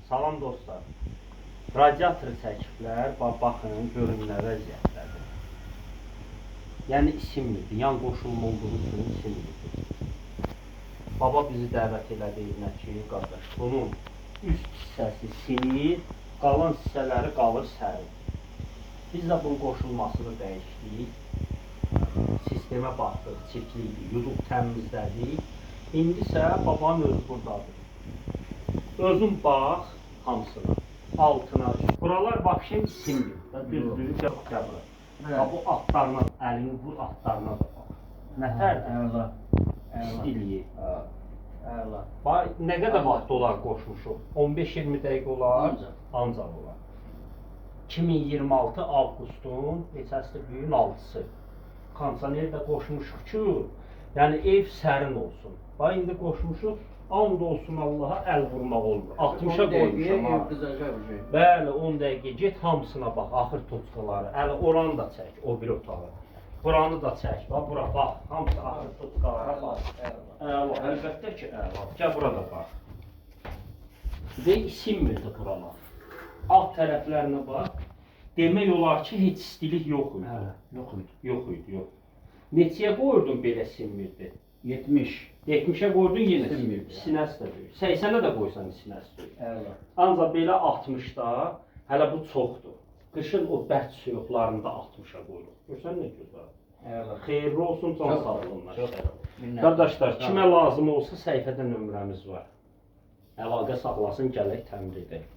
Salam dostlar. Radiatoru çəkiblər. Baxın, görün nə vəziyyətdədir. Yəni isinmirdi. Yan qoşulma olduğu üçün isinmirdi. Baba bizi dəvət elədi evinə ki, qardaş, bunun üst hissəsi sinir, qalan hissələri qalır sərin. Biz də bunun qoşulmasını dəyişdik. Sistemə baxdıq, çirkli idi, yuduq, təmizlədik. İndi isə babanın özü buradadır. Özün bax hamısına, altına. Buralar vəbşə isinmir. Düzdür, yox, gəl bura. Ha, bu altlarına, əlini vur altlarına da bax. Nətərdir? Əla. Əla. İstiliyi. Əla. Bax, nə qədər vaxt olar qoşmuşuq? 15-20 dəqiqə olar? Ancaq. Ancaq olar. 2026 avqustun neçəsidir? Bu gün 6-sı. Kondisioner də qoşmuşuq ki, yəni ev sərin olsun. Bax indi qoşmuşuq, and olsun Allaha əl vurmaq olmur. 60-a qoymuşam ha. Ev qızacaq bir şey. Bəli, 10 dəqiqə get hamısına bax, axır toçkaları. Əli oranı da çək, o bir otağı. Buranı da çək, bax bura bax, hamısı axır toçkalara bax. Əla, əlbəttə ki, əla. Gəl bura da bax. Və isinmirdi buralar. Alt tərəflərinə bax. Demək olar ki, heç istilik yox idi. Hə, yox idi. Yox idi, yox. Neçəyə qoyurdun belə isinmirdi? 70. 70-ə qoydun yenə İsinmirdi. Sinəsi də böyük. 80-ə də qoysan sinəsi böyük. Əla. Ancaq belə 60-da hələ bu çoxdur. Qışın o bərk soyuqlarında 60-a qoyuruq. Görsən nə gözəl. Əla. Xeyirli olsun, can Çox- sağlığına. çox minnətdaram. Qardaşlar, Sağ kimə olun. lazım olsa səhifədə nömrəmiz var. Əlaqə saxlasın, gələk təmir edək.